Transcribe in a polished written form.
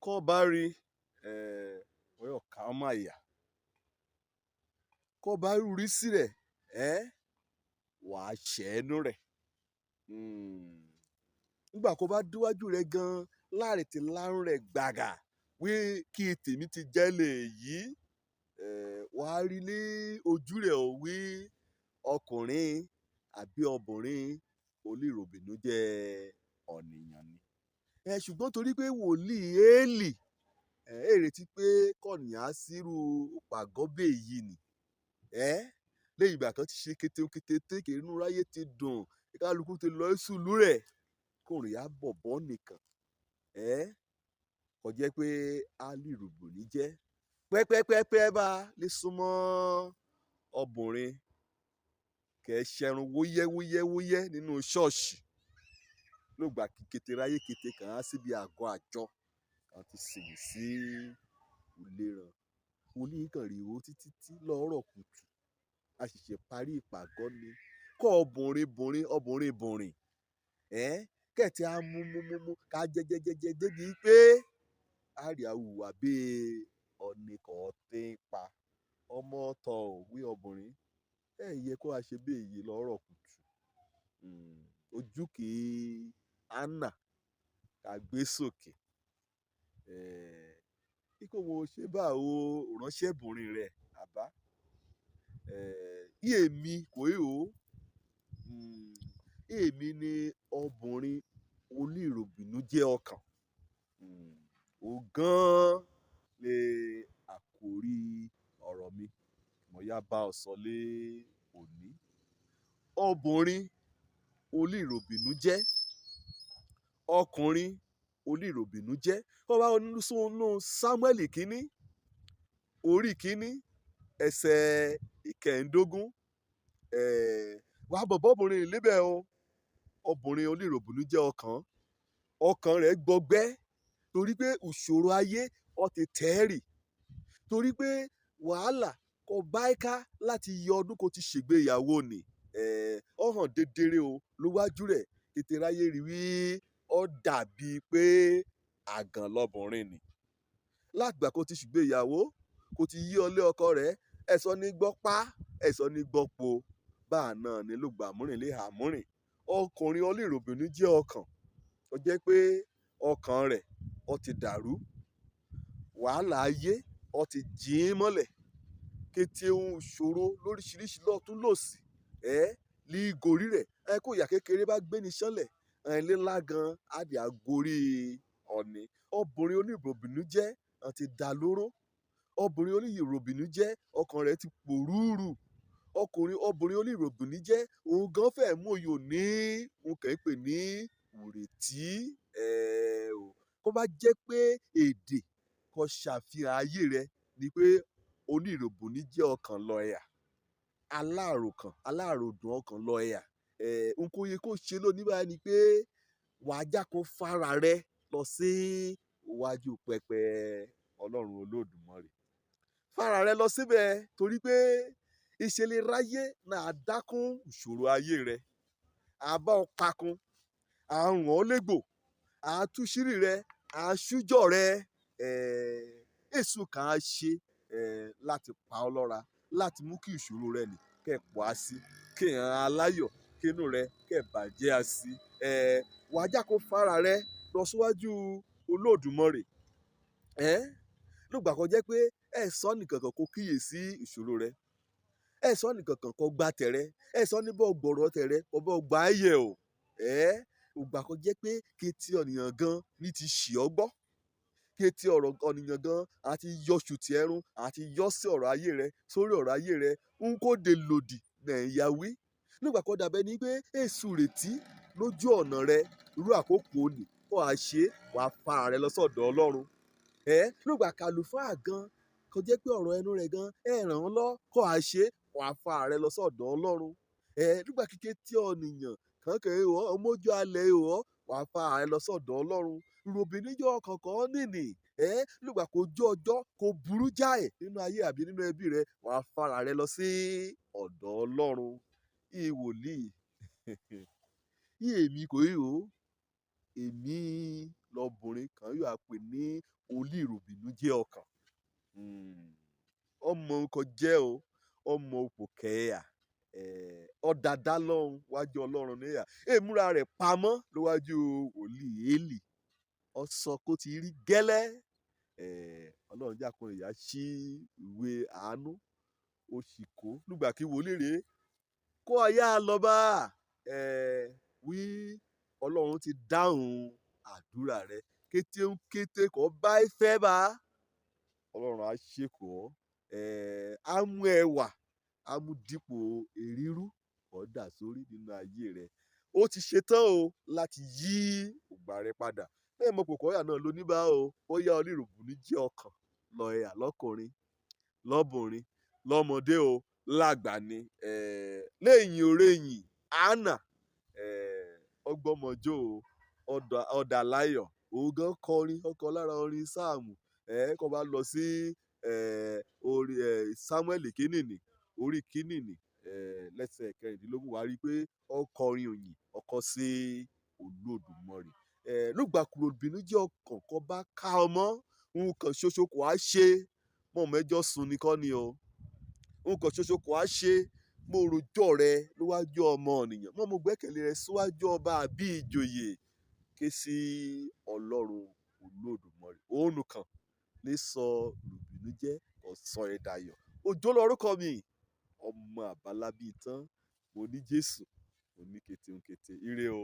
Kọ́ bá rí ọyọ́ ká má yà. Kọ́ bá rí sí rẹ̀ wàá ṣẹ́nu rẹ̀. Nígbà kó bá déwájú rẹ̀ gan láàrin ti lárùn rẹ̀ gbàgà wí kí tèmi ti jẹ́ lè yí, wàá rí ní ojú rẹ̀ ò wí ọkùnrin àbí obìnrin oníròbìnújẹ́ ọ̀nìyàn ni. Ṣùgbọ́n torí pé wòlíì Élì ẹ retí pé kọ̀nìyàn á sírú pàgọ́ bẹ́ẹ̀ yìí ni. Lẹ́yìn ìgbà kan ti ṣe kétékété téèké inú ráyé ti dùn, kálukú ti lọ sùlú rẹ̀, kòrìn á bọ̀bọ́ nìkan. Kò jẹ́ pé á lè rògbòní jẹ́. Pẹ́pẹ́pẹ́pẹ́ bá lè súnmọ́ obìnrin kẹ̀ ṣẹrun wúyẹ́ wúyẹ́ wúyẹ́ nínú ṣọ́ọ̀ṣì. Lóògbà kí kété ráyé kété kàn á síbi àgọ́ àjọ kan ti sìyìn sí ìlera. Wòlíì kàn rí owó títí tí lọ́rọ̀ kùtù. A ṣẹ̀ṣẹ̀ parí ìpàgọ́ ni. Kọ́ obìnrin bìnrin obìnrin bìnrin. Kẹ̀tì á mú mú mú mú ká jẹ jẹ jẹ jẹ débi pé a rí àwùwà bí ọ̀nìkàn tí ń pa. Ọmọ tọ̀ ò wí obìnrin. Ẹ yẹ kó a ṣe bí èyí lọ́rọ̀ kùtù. Ojú kì í Anna ká gbé sókè. Kíkó wo ṣe bá o ránṣẹ́bìnrin rẹ̀ àbá. Èmi kò í o. Èmi ni obìnrin oníròbìnújẹ́ ọkàn. Ó gan-an ni àkòrí ọ̀rọ̀ mi. Mo yá bá ọ sọ lé òní. Obìnrin oníròbìnújẹ́, ọkùnrin oníròbìnújẹ́. Kọ́ bá nínú Sámúẹ́lì kínní, orí kínní, ẹsẹ̀ ìkẹẹ̀ẹ́dógún. Wàá bọ̀bọ́ obìnrin níbẹ̀ o. Obìnrin oníròbìnújẹ́ ọkàn. Ọkàn rẹ̀ gbọgbẹ́ torí pé ìṣòro ayé ó ti tẹ́rì. Torí pé wàhálà kò bá ẹ ká láti yọ ọdún kó ti ṣègbéyàwó ni. Ó hàn dedere o lówájú rẹ̀. Kété ráyé rí wí ó dàbí pé àgàn lọbìnrin ni. Látìgbà kó ti ṣègbéyàwó, kó ti yí ọlé ọkọ rẹ̀, ẹ̀sọ́ ní gbọ́ pa, ẹ̀sọ́ ní gbọ́ po. Báà náà ni ló gbà múrìn lé àmúrìn. Ọkùnrin oníròbìnújẹ́ ọkàn. Ó jẹ́ pé ọkàn rẹ̀ ó ti dàrú. Wàhálà ayé ó ti jìn ín mọ́lẹ̀. Kété ohun ìṣòro lóríṣiríṣi lọ́tún lòsì, ní gorí rẹ̀. Kó ìyà kékeré bá gbé ní sánlẹ̀, ilé ńlá gan á di àgorí ọ̀nì. Obìnrin oníròbìnújẹ́ ó ti dà lóró. Obìnrin oníròbìnújẹ́ ọkàn rẹ̀ ti pòrúurú. Ọkùnrin obìnrin oníròbìnújẹ́ òun gan fẹ́ mú òye òní òun kàn ń pè ní ìrètí. Kó bá jẹ́ pé èdè kò ṣàfihàn ayé rẹ ni pé oníròbìnújẹ́ ọkàn lọ ẹ̀yà. Aláròkàn, aláròdùn ọkàn lọ ẹ̀yà. Ohun kó yẹ kó ṣe lónìí báyìí ni pé wàá jáko fara rẹ lọ sí iwájú pẹpẹ Ọlọ́run Olódùmarè. Fara rẹ lọ síbẹ̀ torí pé ìṣẹ̀lẹ̀ ráyé náà dákún ìṣòro ayé rẹ. A bá ọ pakun, a rùn ọ́ légbò, a túṣírí rẹ, a ṣújọ́ rẹ. Èṣù kan á ṣe láti pa ọ́ lọ́ra, láti mú kí ìṣòro rẹ nì kẹ́ pọ̀ á sí, kí ìran aláyọ̀ kí inú rẹ kẹ́ bàjẹ́ á sí. Wàá jáko fara rẹ lọ síwájú Olódùmarè. Lóògbà kan jẹ́ pé ẹ sọ nìkankan kó kíyèsí ìṣòro rẹ. Ẹ sọ nìkankan kó gba tẹ̀rẹ. Ẹ sọ ní bọ́ gbọ̀rọ̀ tẹ̀rẹ, kó bọ́ gbà á yẹ̀ o. Ògbà kan jẹ́ pé kí tí ọ̀nìyàn gan ní ti ṣì ọ́ gbọ́. Kí tí ọ̀rọ̀ ọ̀nìyàn gan àti yọ ṣùtì ẹrun àti yọ sí ọ̀rọ̀ ayé rẹ sórí ọ̀rọ̀ ayé rẹ ń kó de lòdì nàìyà wí. Nígbà kan dàbẹ́ ni pé èṣù rètí lójú ọ̀nà rẹ irú àkókò òní kó a ṣe wàá fa rẹ lọ sọ́dọ̀ Ọlọ́run. Nígbà kàlùfáà gan kó jẹ́ pé ọ̀rọ̀ ẹnu rẹ̀ gan ẹ ràn án lọ kó a ṣe wàá fa rẹ lọ sọ́dọ̀ Ọlọ́run. Nígbà kíké tí ọ̀nìyàn kankan ìwọ ọmọjú alẹ́ ìwọ wàá fa rẹ lọ sọ́dọ̀ Ọlọ́run. Ìròbìnújẹ́ ọkàn kan nìní. Nígbà kó jó ọjọ́ kó burú jáì nínú ayé àbí nínú ẹbí rẹ wàá fa rẹ lọ sí ọ̀dọ̀ Ọlọ́run. Ìwòlíì. Èmi kò í o. Èmi Lọ́bùnrin kan yóò á pè ní oníròbìnújẹ́ ọkàn. Ọmọ nǹkan jẹ́ o, ọmọ òpò kẹ́ẹ̀yà, ọ̀dàdá lọ́hùn wájú Ọlọ́run níyà, èmúra rẹ̀ pamọ́ lówájú wòlíì Élì, ọsọ kó ti rí gẹ́lẹ́. Ọlọ́run jákun ìyá sí ìwé àánú, ó sì kó nígbà kí wòlíì rèé kó ọyá lọ bá wí. Ọlọ́run ti dáhùn àdúrà rẹ kété ń kété kó bá fẹ́ bá Ọlọ́run á ṣèkọ́ á mú ẹwà, á mú dípò èrírú kó dà sórí nínú ayé rẹ. Ó ti ṣetán o láti yí ògbà rẹ padà. Bẹ́ẹ̀ mọ̀ pé kọ́yà náà ló ní bá o, bóyá oníròbìnújẹ́ ọkàn lọ́ọ̀yà, lọ́kùnrin, lọ́bùnrin, lọ́mọdé o, lágbà ni. Lẹ́yìn orẹ́yìn Anna ọgbọ́mọjó o, ọ̀dà láyọ̀, òun gan kọrin ọkọ lára orin sáàmù. Kó bá lọ sí orí Samuel kínìní, orí kínìní, lẹ́sẹ̀ 16, wàá rí i pé ó kọrin òyìn ọkọ sí Olódùmarè. Lùgbàkúrò ìbìnújẹ́ ọkàn kó bá ká ọmọ, nǹkan ṣoṣo kò á ṣe mọ́ mẹ́jọ sùn ní kọ́ ni o. Nǹkan ṣoṣo kò á ṣe mo rojọ́ rẹ níwájú ọmọ ènìyàn, mọ́ mo gbẹ́kẹ̀lé rẹ síwájú ọba àbí ìjòyè, ké sí Ọlọ́run Olódùmarè. Òun nìkan lè sọ ìbìnújẹ́ ọ̀sán ẹ̀ dayọ̀. Òjó lorúkọ mi, ọmọ àbálábí tán. Mo ní Jésù, mo ní kété ń kété. Ire o.